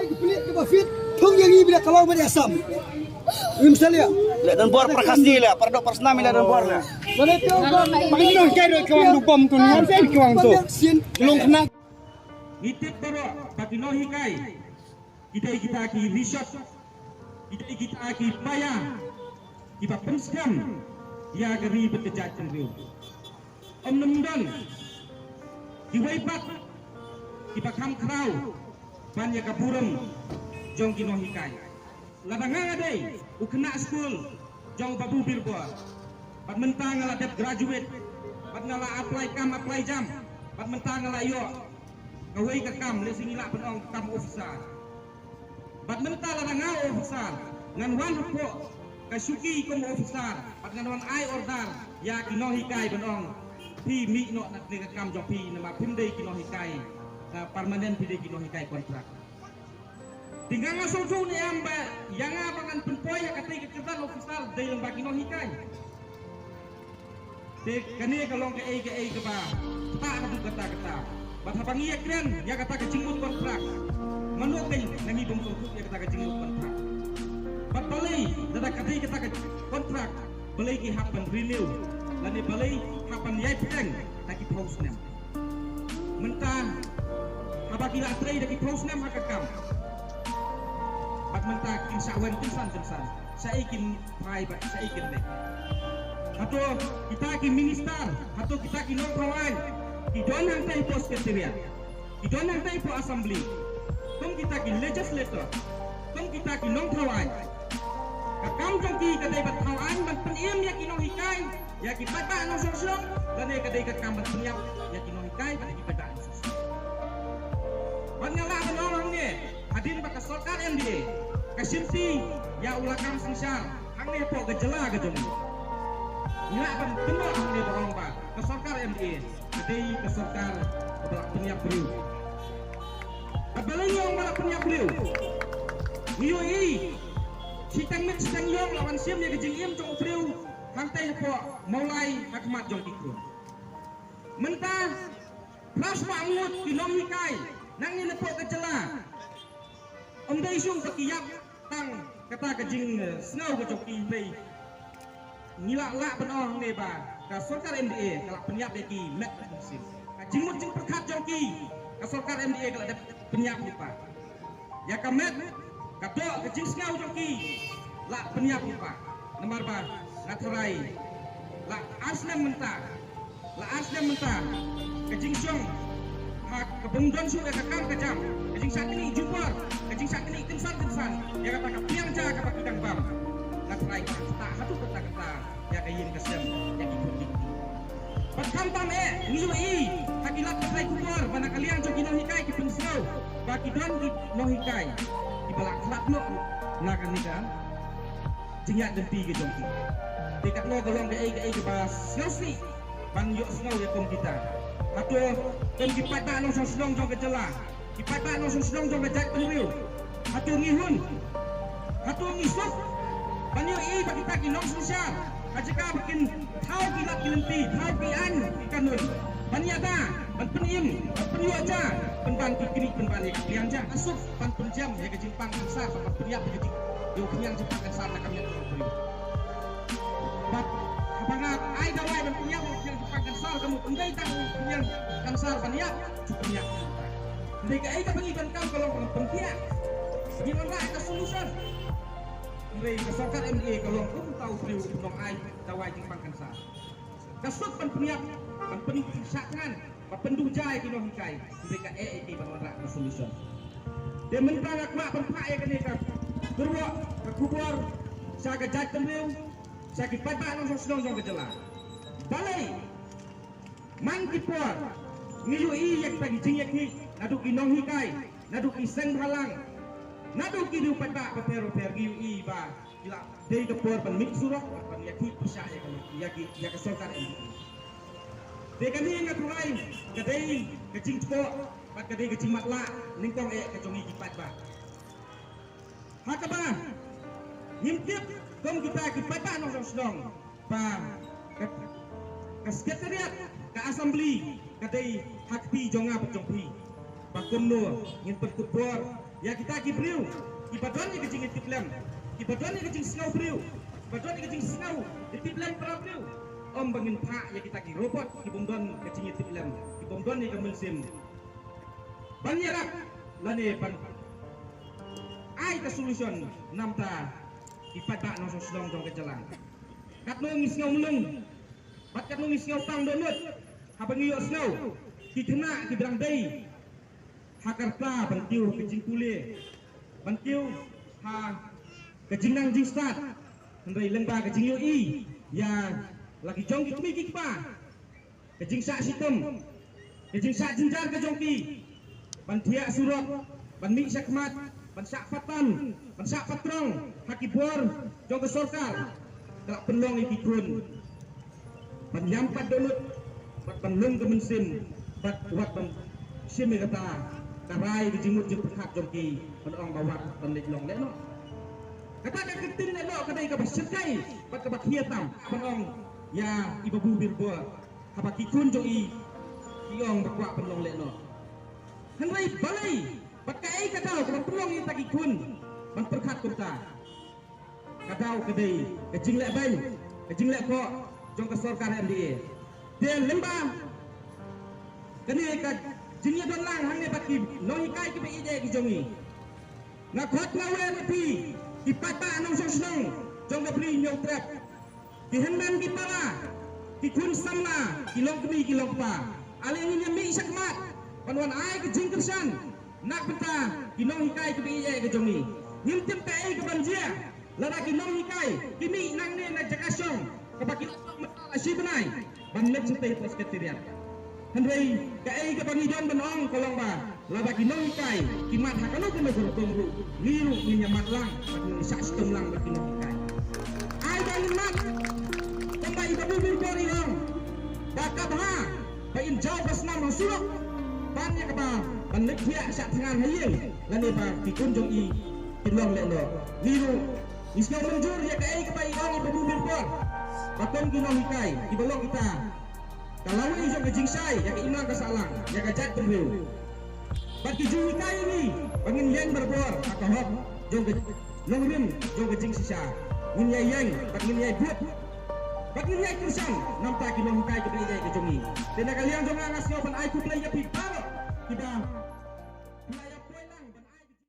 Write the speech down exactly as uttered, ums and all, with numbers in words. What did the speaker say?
Pynleh kaba fit, thung ïa ngi ba la ka long ba dei Assam. Ngim salia. Leh don bor para Khasi leh, para dok para snam leh don bor leh. Ba leh tang ba, ba ngi nong kai roi ka wan du bom tu ngi wan kai ki wan tu. Long kena. Ngi tip baroh ba ki nonghikai ki dei kita ki rishot, ki dei kita ki paia kiba pynskhem ïa ka ri bad ka jaitbynriew. Ym nym don kiwei pat kiba kham khraw ban ïa ka burom jong ki nonghikai. Lada nga nga dei u khynnah skul jong Babu Birbor, bad mynta nga la dep graduate, bad nga la apply kam apply jam, bad mynta nga la ïoh kawei ka kam, lehse ngi lah ban ong kam officer. Bad mynta lada nga officer, ngan wan hapoh ka shuki kum officer, bad ngan wan ai order ïa ki nonghikai ban ong, phi mih noh na kane ka kam jong phi, namar phim dei ki nonghikai, ah, permanent, phi dei ki nonghikai contract. Te nga nga sngewthuh ne em ba ïa nga ba ngan pynpoi ïa katei ka kyrdan officer dei lyngba ki nonghikai? Te kane ka long kaei kaei kaba ktah haduh katta katta. Bad haba ngi ïakren ïa kata ka jingmut contract, mano kein na ngi bym sngewthuh ïa kata ka jingmut contract? Bad balei lada ka dei kata ka contract, balei ki hap ban renew, lane balei hap ban ïai pdiang da ki phew snem? Mynta haba ki la trei da ki phew snem ha ka kam, bad mynta kin shah wan kynsan kynsan, shaei kin phai bad shaei kin leit? Hato kita ki minister, hato kita ki nongthaw aiñ ki don hangtai hapoh secretariat, ki don hangtai hapoh assembly, kum kita ki legislator, kum kita ki nongthaw aiñ? Ka kam jong ki ka dei ban thaw aiñ, ban pynim ïa ki nonghikai, ïa ki paidbah nongshong shnong, lane ka dei ka kam ban pynïap ïa ki nonghikai bad ïa ki paidbah nongshong shnong? Bad nga lah ban ong hangne, hadien ba ka sorkar M D A ka shimti ïa u lakam synshar hangne hapoh ka jylla ka jong ngi, ngi lah ban kynnoh hangne ba ong ba ka sorkar M D A ka dei ka sorkar kaba la pynïap briew. Bad balei ngi ong ba la pynïap briew? Ngi ïohi shiteng miet shiteng ïong la wan shim ïa ka jingim jong u briew hangtai hapoh Mawlai ha khmat jong ki khun. Mynta phra spah ngut ki nonghikai nangne napoh ka jylla. Ym dei shuh ba ki ïap tang kata ka jingsngew ka jong ki, hynrei ngi lah lah ban ong hangne ba ka sorkar M D A ka la pynïap ïa ki met bad mynsiem. Ka jingmut jingpyrkhat jong ki, ka sorkar M D A ka la dep pynïap lypa. Ïa ka met, ka doh, ka jingsngew jong ki la pynïap lypa. Namar ba nga tharai la ar snem mynta, la ar snem mynta ka jingshong ha kaba ym don shuh ïa ka kam ka jam, ka jingshah knieh jubor, ka jingshah knieh kynsan kynsan ïa kata ka pliang ja kaba ki dang bam, nga tharai ka ktah haduh katta katta ïa ka ïing ka sem, ïa ki khun ki kti. Bad khamtam eh ngi ïohi ha ki lad pathai khubor ba na ka liang jong ki nonghikai ki pynsngew ba ki don ki nonghikai kiba la khlad noh na kane ka jingïaid lynti ka jong ki. Te katno ka long kaei kaei kaba sngewsih ban ïohsngew ïa kum kita. Hato kum ki paidbah nongshong shnong jong ka jylla, ki paidbah nongshong shnong jong ka jaitbynriew, hato ngi hun, hato ngi suk ban ïohi ba kita ki nongsynshar, ha jaka ba kin thaw ki lad ki lynti, thaw ki aiñ ki kanun, ban ïada, ban pynim, ban pynïoh ja, pynban ki knieh, pynban ïa ki pliang ja, ha suk ban pynjem ïa ka jingpang kansar, ban pynïap ïa ka jing, ïa u khñiang jingpang kansar na ka miet jong u briew? Bad haba nga ai dawai ban pynïap ïa u khñiang jingpang kansar, ka mut ym dei tang u khñiang kansar ban ïap, ju pynïap. Hynrei kaei kaba ngi donkam ka long ban pynkhiah. Ngi wanrah ïa ka solution. Hynrei ka sorkar M D A ka long kum uta u briew u nong ai dawai jingpang kansar. Ka suk ban pynïap, ban pynshah thngan, ban pynduh ja ïa ki nonghikai, hynrei ka eh ïa ki ban wanrah ka solution. Te mynta nga kwah ban phah ïa kane ka kyrwoh ka khubor sha ka jaitbynriew, sha ki paidbah nongshong shnong jong ka jylla. Balei man ki por ngi ïohi ïa kita ki jingïakhih naduh ki nonghikai, naduh ki seng bhalang, naduh ki riew paidbah bapher bapher, ngi ïohi ba ki la dei ka por ban mih surok, ban ïakhih pyrshah ïa ka, ïa ki, ïa ka sorkar M D A. Te kane nga tharai ka dei ka jingthoh bad ka dei ka jingmatlah nyngkong eh ka jong ngi ki paidbah. Ha kaba ngim tip kum kita ki paidbah nongshong shnong ba ka, ka secretariat, ka assembly ka dei ha kti jong nga bad jong phi. Ba kumno ngin pynkupbor ïa kita ki briew kiba don ïa ka jingïatiplem, kiba don ïa ka jingsngew briew, kiba don ïa ka jingsngew ïatiplem para briew. Ym ba ngin phah ïa kita ki robot ki bym don ka jingïatiplem, ki bym don ïa ka mynsiem ban ïarap lane ban ai ka solution namar ki paidbah nongshong shnong jong ka jylla. Katno ngi sngew mlung bad katno ngi sngew pang dohnud haba ngi ïohsngew ki khynnah kiba dang dei ha ka rta ban kiew ha ka jingpule, ban kiew ha ka jingnang jingstad. Hynrei lyngba ka jingïohi ïa la ki jong ki kmie ki kpa, ka jingshah shitom, ka jingshah jynjar ka jong ki ban thiah surok, ban mih shakhmat, ban shah patan, ban shah patrong ha ki bor jong ka sorkar, ka la pynlong ïa ki khun ban ïam pat dohnud bad ban lung ka mynsiem bad wat ban shim ïa kata ka rai ka jingmut jingpyrkhat jong ki ban ong ba wat ban leit long lehnoh. Kata ka ktien lehnoh ka dei kaba shyrkhei bad kaba khia tam ban ong ïa i Babu Birbor haba ki khun jong i ki ong ba kwah ban long lehnoh. Hynrei balei bad kaei ka daw kaba pynlong ïa kita ki khun ban pyrkhat kumta? Ka daw ka dei ka jingleh beiñ, ka jingleh khoh jong ka sorkar M D A. Te lyngba kane ka jingïadon lang hangne bad ki nonghikai kiba ïeit ki jong ngi, nga khot nga wer ïa phi ki paidbah nongshong shnong jong ka Bri Hynñiewtrep, ki hynmen ki para, ki khun samla, ki longkmie ki longkpa, ale ngin ïa mih shakhmat ban wan ai ka jingkyrshan na ka bynta ki nonghikai kiba ïeit ki jong ngi. Ngim tip kaei kaban jia lada ki nonghikai ki mih nangne na jaka shong kaba ki la shong mynta la shi bnai ban leit shatei ha secretariat. Hynrei kaei kaba ngi don ban ong ka long ba lada ki nonghikai ki mad ha kano kano ka rukom ruh, ngi ruh ngin ïa mad lang bad ngin shah shitom lang bad ki nonghikai. Ai ba ngin mad kumba i Babu Birbor i ong ba ka bha ba in jaw ka snam ha surok ban ïa kaba ban leit thiah shah thngan ha ïing lane ba ki khun jong i kin long lehnoh. Ngi ruh ngi sngew mynjur ïa kaei kaba i ong i Babu Birbor ba kum ki nonghikai kiba long kita ka lawei jong ka jingshai ïa ka imlang ka sahlang ïa ka jaitbynriew. Bad ki jinghikai ïa ngi ba ngin ïeng barabor ha ka hok jong ka nongrim jong ka jingshisha. Ngin ïa ïeng bad ngin ïa bud bad ngin ïa kyrshan namar ki nonghikai kiba ïeit ki jong ngi. Te na ka liang jong nga nga sngew ban ai khublei ïa phi baroh kiba